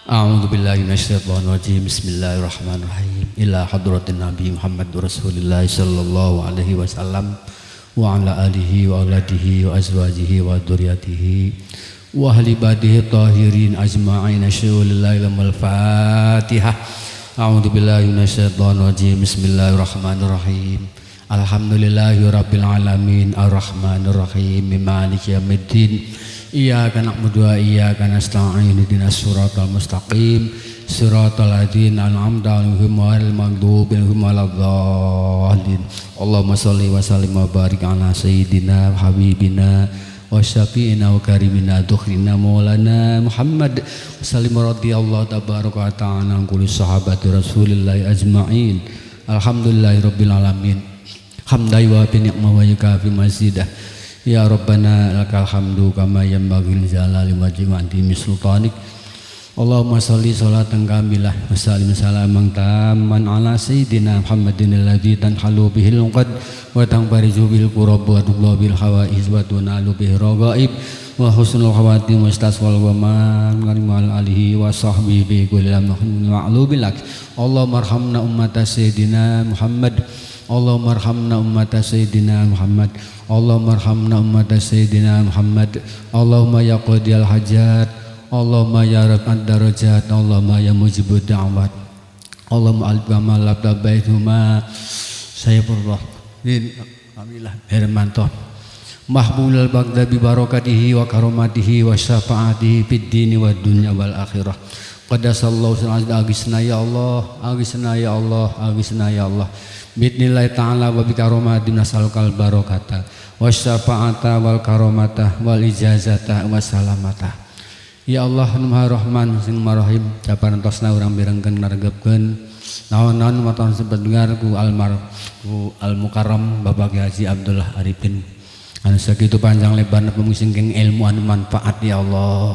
A'udzu billahi minasyaitonir rajim. Bismillahirrahmanirrahim. Ila hadratin Nabi Muhammad Rasulillah sallallahu alaihi wasallam wa ala alihi wa auladihi wa azwajihi wa dzurriyyatihi wa ahli baitihi tahirin ajma'in. Asyhadu al-Fatihah. A'udzu billahi minasyaitonir rajim. Bismillahirrahmanirrahim. Alhamdulillahi rabbil alamin arrahmanir rahim maliki yaumiddin. Iyyaka na'budu wa iyyaka nasta'in ihdinas siratal mustaqim siratal ladzina an'amta 'alaihim ghairil maghdubi 'alaihim waladdallin. Allahumma shalli wa sallim wa barik ala sayyidina habibina wa syafi'ina wa karimina dukhrina maulana Muhammad sallim radhiyallahu tabaraka wa ta'ala an kulli sahabati rasulillahi ajma'in. Alhamdulillahi rabbil alamin. Hamdan wa bi ni'ma wa yukafi mazidah. Ya Rabbana lakal hamdu kama yanbaghi li jalali wajhika wa 'azimi sultanik. Allahumma shalli salatan kamilah wa sallim salaman tamman ala sayyidina Muhammadin alladzi tanhalu bihil uqad wa tanfariju bil kurab wa tugla bil hawaiz wa tunalu bihir raghaib wa husnul khawatim wa istaswal wa man wa alihi wa sahbihi bi kulli ma'lubil lak. Allahumma arhamna ummata sayyidina Muhammad. Allahumma arhamna ummata sayyidina Muhammad. Allahumma arhamna ummata sayyidina Muhammad. Allahumma ya qadiyal hajat. Allahumma ya raf'ad darajat. Allahumma ya mujibud da'wat. Allahumma alif kama labda baituhuma. Sayyidullah bin Alhamdulillah Hermanto Mahbulal bagda bi barakatihi wa karomatihi wa syafaatihi fid dini wad dunya wal akhirah. Qaddasallahu sirrah agisna ya Allah, agisna ya Allah, agisna ya Allah. Bismillah ta'ala wa bikaromati nasalkal barokata wasyafaata wal karomata wal ijazata wassalamata. Ya Allah nu Maha Rahman sing Maha Rahim, caparentosna urang mirengkeun naregepkeun naon-naon maton sebet dengar ku almar ku al mukarram Bapak Kiai Haji Abdullah Arifin anu sakitu panjang lebarna pamungsingkeun ilmu anu manfaat ya Allah,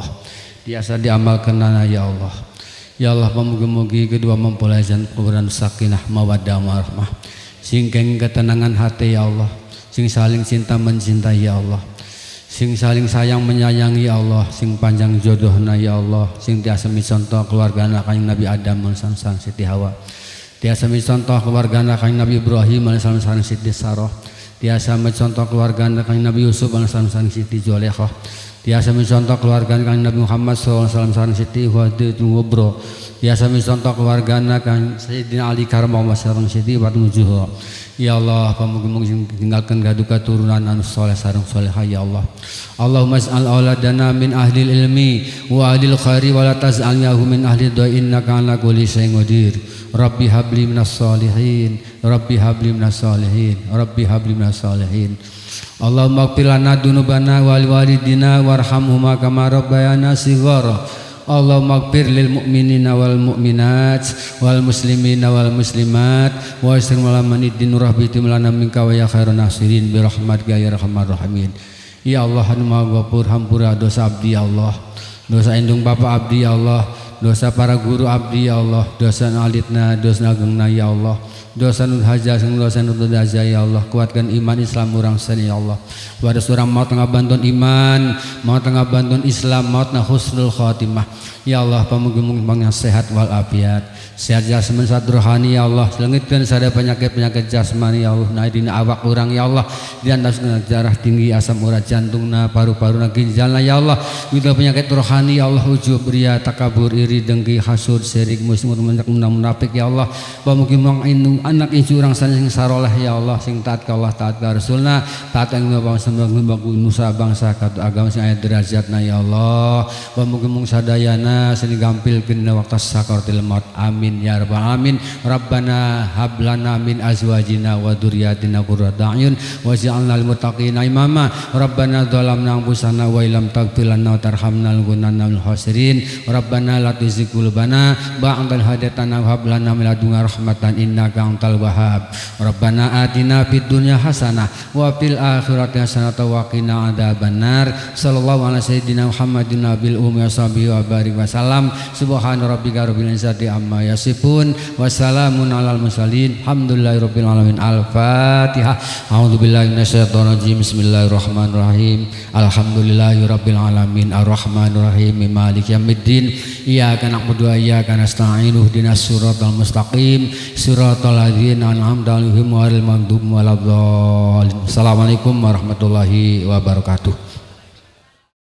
tiasa diamalkeun ya Allah. Ya Allah pamugi-mugi kedua mempelai kuburan sakinah mawaddah warahmah, sing ketenangan hati ya Allah, sing saling cinta mencintai ya Allah, sing saling sayang menyayangi ya Allah, sing panjang jodohna ya Allah, sing tiasa micontoh keluargana kanjeng Nabi Adam sareng Siti Hawa, tiasa micontoh keluargana kanjeng Nabi Ibrahim sareng Siti Sarah, tiasa micontoh keluargana kanjeng Nabi Yusuf sareng Siti Zulaikha, tiasa micontoh keluargana kanjeng Nabi Muhammad sallallahu alaihi wasallam sareng Siti Khadijah Kubra, tiasa micontoh keluargana kanjeng Sayyidina Ali karramallahu sareng Siti Fatimah Zuhra. Ya Allah pamugi-mugi tinggalkeun gaduh katurunan anu saleh sareng salehah ya Allah. Allahumma ij'al auladana min ahli ilmi wa ahli khairi wa la taj'alnahu min ahli dha'i innaka ala kulli syai'in qadir. Rabbi habli minas salihin, Rabbi habli minas salihin, Rabbi habli minas salihin. Allahumma ighfir lana dzunubana wa liwalidina warhamhuma kama rabbayana shighara. Allahumma ighfir lil mu'minina wal mu'minat wal muslimina wal muslimat wa isrim ala man iddin rahbitim lana minka wa ya khairun nasirin bi rahmatika ya arhamar rahimin. Ya Allah anu Maha Ghafur, hampura dosa abdi ya Allah, dosa indung bapa abdi ya Allah, dosa para guru abdi ya Allah, dosa alitna, dosa agengna ya Allah, dosa nu haja sing dosa nu daja ya Allah. Kuatkan iman Islam urang sadaya ya Allah. Wadah urang maot ngabantuan iman, maot ngabantuan Islam, maotna husnul khatimah. Ya Allah pamugi-mugi pangnya sehat wal afiat, sehat jasmani sehat rohani ya Allah, leungitkeun sadaya penyakit-penyakit jasmani ya Allah, nah dina awak urang ya Allah, diantarana darah tinggi, asam urat, jantungna, paru-paruna, ginjalna ya Allah, gitu penyakit rohani ya Allah, ujub, ria, takabur, iri, dengki, hasud, syirik, musyrik, munafik ya Allah. Pamugi mung anak incu urang sing saroleh ya Allah, sing taat ka Allah, taat ka Rasulna, taat ka bangsa nusa bangsa ka agama sing aya derajatna ya Allah. Pamugi mung sadayana sing digampilkeun dina waktu sakaratul maut. Amin ya rabbal alamin. Rabbana hab lana min azwajina wa dzurriyyatina qurrata a'yun waj'alna lil muttaqina imama. Rabbana dzalamna anfusana wa illam taghfir lana wa tarhamna lanakunanna minal khasirin. Rabbana la tuzigh qulubana ba'da idh hadaitana wa hab lana min ladunka rahmatan innaka antal wahhab. Rabbana atina fid dunya hasanah wa fil akhirati hasanah wa qina adzabannar. Sallallahu ala sayyidina Muhammadin nabil ummi washabihi wa barik wasallam. Subhana rabbika rabbil izzati amma yasifun wa salamun alal mursalin. Alhamdulillahirabbil alamin. Al-Fatihah. A'udzubillahi minasyaitonir rajim. Bismillahirrahmanirrahim. Alhamdulillahirabbil alamin arrahmanirrahim maliki yaumiddin. Iyyaka na'budu wa iyyaka nasta'in ihdinas siratal mustaqim siratal ladzina an'amta 'alaihim ghairil maghdubi waladdallin. Assalamualaikum warahmatullahi wabarakatuh.